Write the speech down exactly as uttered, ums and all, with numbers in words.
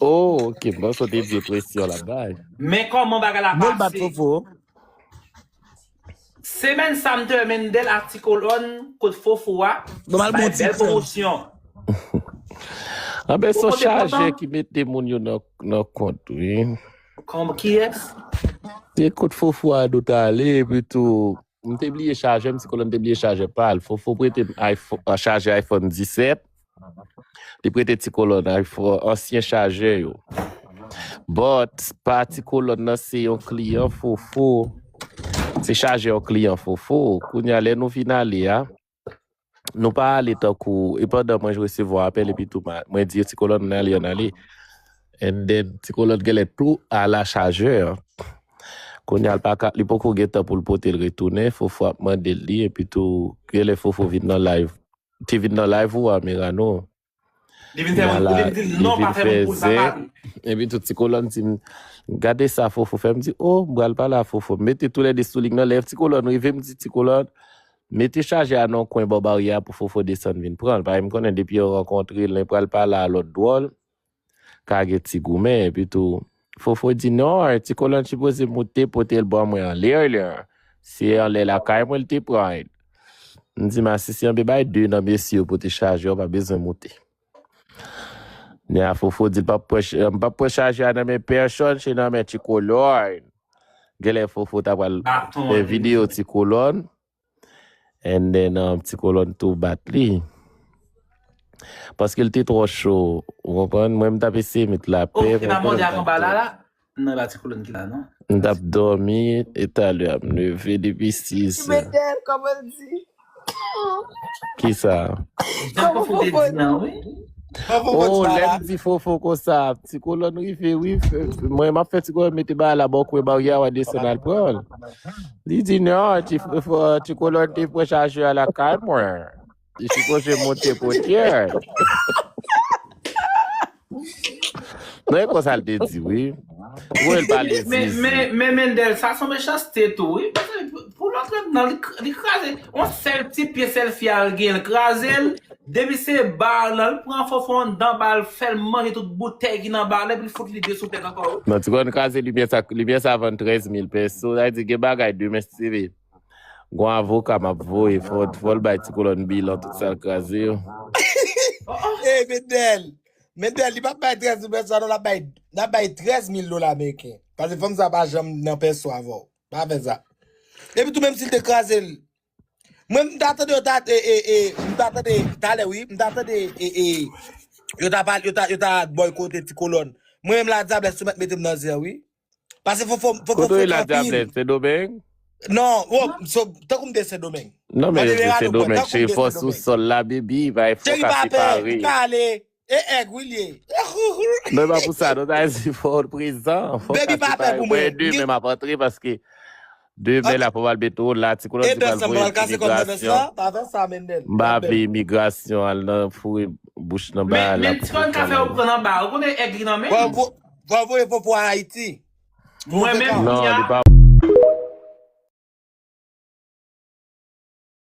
Oh, ok, m panse w te di presyon l ap bay. Men kòman bagay la pase? Semèn sa m te wè Mendel ak Ti Kolòn kot Fofo a. Bay bèl pwomosyon. Anben, se yon chajè ki mete moun yo nan, nan kont, wi. Kòman, kiyès? Se kot Fofo a nou t ale, epi tou, m te bliye chajè, m, Ti Kolòn te bliye chajè pa l. Fofo prete m iPhone, chajè iPhone disèt. Li prete Ti Kolòn iPhone, ansyen chajè yo. But, pa Ti Kolòn nan, se yon kliyan Fofo. Se chajè yon kliyan Fofo. Kounye a, lè nou vin ale a, nou pa ale tankou, e pandan mwen resevwa apèl, epi tou, mwen di yo, Ti Kolòn, ann ale, ann ale. And then, Ti Kolòn genlè tou al a chajè. Kounye a, l pa ka, li poko gen tan pou l pote l retounen, Fofo ap mande l li, epi tou, genlè Fofo vin nan live. Te vin nan live ou a, Merano. Li vin fè moun pou li, m di l non, pa fè moun pou l, pa pa li. Epi tou Ti Kolòn di m, gade sa Fofo fè, m di, oh, m pral pale a Fofo. M mete toulède sou liy nan, lè Ti Kolòn rive, m di Ti Kolòn, mete chajè a nan yon kwen bò baryè a pou Fofo desann vin pran l. Paske m konnen depi yo rankontre, lè l pral pale a lòt dwòl, ka gen ti goumen, epi tou, Fofo di, non, Ti Kolòn sipoze moute pote l ban mwen anlè, lè. Se anlè lakay mwen l te pran l. M di, masisi, anbe bay de nan mesye yo pote chajè, w pa bezwen moute. Kounye a Fofo di l p ap pran ch-, m p ap pran chajè a nan men pèsonn, se nan men Ti Kolòn. Genlè Fofo ta pral fè videyo Ti Kolòn. And then, um, Ti Kolòn tou bat li. Paske l te twò cho, ou konprann? Mwen, m t ap eseye met lapè, oh, e pa mande ak anba la, la? Non, e pa Ti Kolòn ki la, non. M t ap dòmi, e talè a m leve depi sis. Ti Bedèl, kòman l di? Kisa? Jan Fofo te di nan, wi. Oh, lè m di Fofo konsa, Ti Kolòn rive, wi. Mwen, m ap fè Ti Kolòn mete bagay la bò kwen baryè a, w a desann al pran l. Li di, non, Ti, Ti Kolòn te pran chajè a lakay mwen. Li sipoze monte pote l. Non, e konsa l te di, wi. Ou wè l pale zizi. Men, men, men Mendel, sa se yon mechanste tou, wi. Paske pou, pou l antre nan, li, li kraze. Yon sèl ti pye sèl fi a l gen, l kraze l. Depi se ba l, l pran Fofo anndan ba l, fè l manje tout boutèy ki nan ba l, epi l fout li de sou tèt ankò, wi. Non, Ti Kolòn kraze limyè sa, limyè sa vann trèz mil peso. Sa vle di gen bagay demen si Gon avoka m ap voye, fò, fò l bay Ti Kolòn bilan tout sa l kraze yo. Ey, Mendel. Mendel, li p ap bay trèz mil pèso a non, l ap bay, l ap bay trèz mil dola ameriken. Paske fanm sa pa janm nan pèso avè w. Pa fè sa. Epi tou, menm si l te kraze l, mwen, m ta tande yo ta, e, e, e, m ta tande, talè, wi, m ta tande, e, e, yo ta pale, yo ta, yo ta bòykote Ti Kolòn. Mwen menm, Ladyab, si w mèt mete m nan zen, wi. Paske Fofo, Fofo fòt anpil. Kote w ye, Ladyab, Sendomeng? Non, oh, so, tankou m te Sendomeng. Non, men yo di Sendomeng, cheri, fò sou sòl la, baby, bay fò ka separe. Cheri, pa pè, m ka ale. E èg, wi, l ye. Non, e pa pou sa, non, ta di fò w prezan, fò w ka separe. Baby, pa pè pou mwen. Mwen, demen m ap antre paske demen la pou m al mete w la, Ti Kolòn di pral voye imigrasyon. Pa fè sa, Mendel. M pa vle imigrasyon al nan foure bouch nan bagay la. Men, men Ti Kolòn ka fè w pran nan ba, ou konnen èg li nan men. Fò voye Fofo Ayiti. Mwen menm, non, li pa